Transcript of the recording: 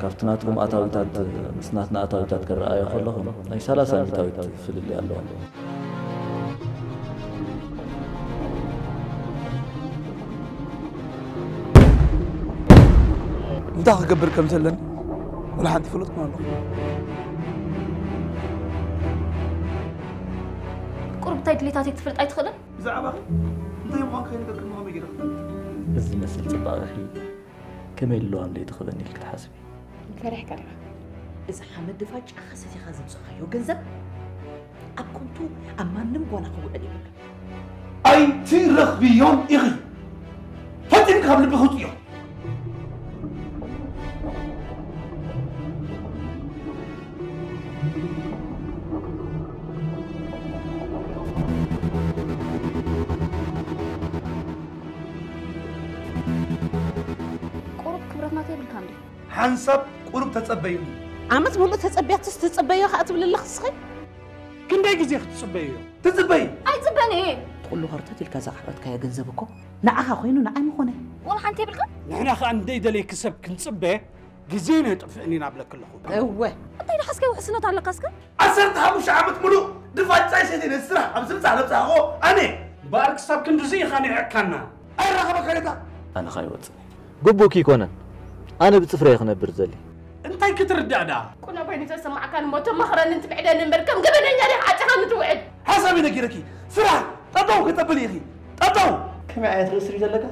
ካብቲ ናትኩም ኣታዊታት ምስ ናትና ኣታዊታት ክረኣዮ ከለኹም ናይ ሰላሳ ሚእታዊት ፍልልይ ኣለዎም። እንታይ ክገብር ከም ዘለኒ ወላ ሓንቲ ፍሉጥ ኣለኹ። ቁሩብ እንታይ ድሌታተይ ክትፈልጥ ኣይትኽእልን? ብዛዕባኺ እንታይ ምዃን ከይነገርክኒ ከመይ ገይረ ክፈልጥ? እዚ ዝመስል ጽባቐኺ ከመይ ልለዋም ደይ ትኽእለኒ ኢልኪ ትሓስቢ? ፈሪሕካ ዲኻ? እዚ ሓመድ ድፋጫኻ ሰቲኻ ዘምፀኻዮ ገንዘብ ኣብ ከንቱ ኣብ ማንም ጓና ክውዕል የብሉን። ኣይትረኽብዮን ኢኺ። ፈጺምኪ ካብ ልብኺ ውፅዮ። ቁሩብ ክብረት ናተይ የብልካን ድዩ? ሓንሳብ ቁሩብ ተጸበይኒ። ዓመት ሙሉእ ተጸብያትስ ትጽበዮ ከኣ ትብሊ ኣለኺ እስኺ? ክንደይ ግዜ ክትጽበይዮ? ትጽበይ። ኣይጽበን እየ። ኩሉ ኸርተት ኢልካ ዘቕረብካዮ ገንዘብ እኮ ንዓኻ ኮይኑ ንዓይ ምኾነ። ወላ ሓንቲ የብልካ? ንሕና ኸኣ እንደይ ደለይኪ ሰብ ክንጽበ ግዜ ነጥፍእን ኢና ብለኪ ኣለኹ። እወ። እንታይ ደሓስከ ውሕስነት ኣለካ እስከ? ዓሰርተ ሓሙሽተ ዓመት ሙሉእ ድፋጫይ ሰትየ ነቲ ስራሕ ኣብ ዝብጻሕ ለብጻሕኮ ኣነ። እምበኣር ክሳብ ክንድዚ ኢኻ ንዒቕካና። ኣይራኸበካን ኢኻ። ኣነ ኸኣ ይወጽእ። ግቡእኪ ኣይኮነን። ኣነ ብጽፍረይ ክነብር ዘሊ። እንታይ ክትርዳእ ደኣ? ቁኖ ኮይኑ ተሰማዕካን እሞ ተማኽረንን ትምዕደኒ እምበር ከም ገበነኛ ዲኻ ዓጺኻኒ ትውዕል? ሓሳብ ነጊረኪ። ስራሕ ጠጠው ከተብሊ ኢኺ። ጠጠው። ከመይ ዓይነት ርእሲ እዩ ዘለካ?